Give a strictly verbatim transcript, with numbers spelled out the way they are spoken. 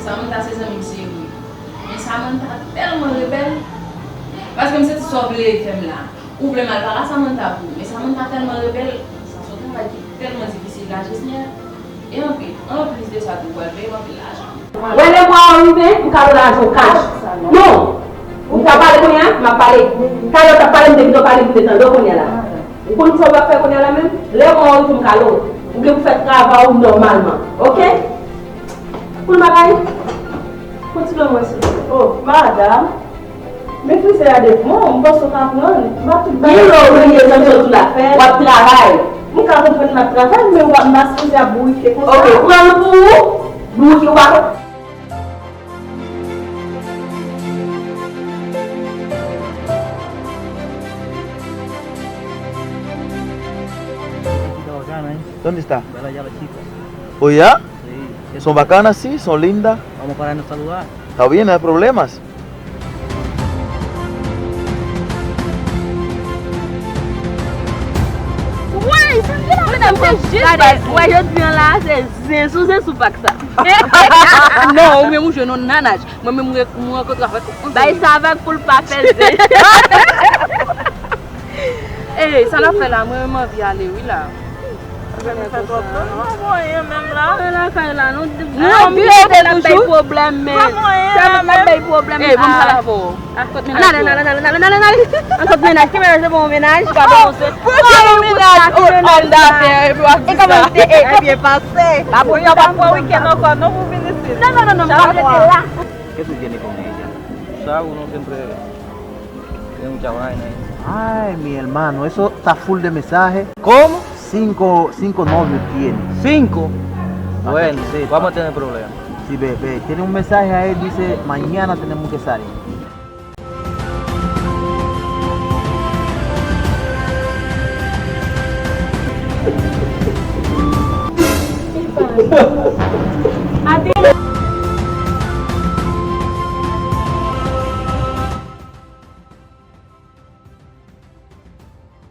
Samantha se zanmi m serye. Men Samantha tèlman rebèl. Paske m santi sa w vle fè m la. Ou vle m al pale a Samantha pou ou. Men Samantha tèlman rebèl. Sa se yon travay ki tèlman difisil la, Jesnière. E anpil, anplis de sa tou, w pral peye m anpil lajan. Wè lè mwa an rive, m ka ba w lajan w kach. Non! Ou ka pale kounye a, m ap pale. Talè w t ap pale, m te gentan pale, m te tande w kounye a la. Ou konn sa w ap fè kounye a la menm? Lè mwa an rive, m ka ba w. Ou gen pou fè travay ou nòmalman. Oke? Pou l bagay? Kontinye mwen, silvouplè. Oh, madam. Men frizè a devan, m panse w ka pran l. M pa tout bagay. Gen lè w bliye sa m sot sou la. W ap travay. M ka konprann m ap travay, men w ap, m pa sipoze ap bourike konsa. Oke, pran l pou ou. Bourike w pa konn. ¿Dónde está? Oh, ya? Son bacanas, sí, son lindas. Vamos para nos saludar. Está bien, no hay problemas. Woy, medam, se jis bagay. Wè, jodi an la, se zen sou zen sou pak sa. Non, ou menm ou jwenn yon nanaj. Mwen menm, mwen, mwen rankontre avèk yon bay sa avèk pou l pa fè zen. Ey, sa n ap fè la, mwen menm anvi ale wi la. Sa nou fè twòp tan, nou pa fè anyen menm la. Mwen lakay la, nou, nou anvi rete toujou. Bay pwoblèm, men. Sèlman n ap bay pwoblèm. Ey, ban m pale avè w. Ak kot mennaj ou. Nale, nale, nale, nale, nale, nale. An kot mennaj, ki mennaj, se bon mennaj, pa bon se. Bon mennaj, oh, òm dafè, epi w ap di sa. E kòman l te, e, e byen pase. Kounye a w pa pran wikenn ankò, non, pou vin isit. Non, non, non, non, m ap rete la. ¿Qué tú tienes con ella? Sa ou non, siempre tiene mucha vaina ahí. Ay, mi hermano, eso está full de mensaje. ¿Cómo? Cinco, cinco novios tiene. ¿Cinco? Bueno, vamos a tener problemas. Sí, ve, ve, tiene un mensaje ahí, dice, mañana tenemos que salir.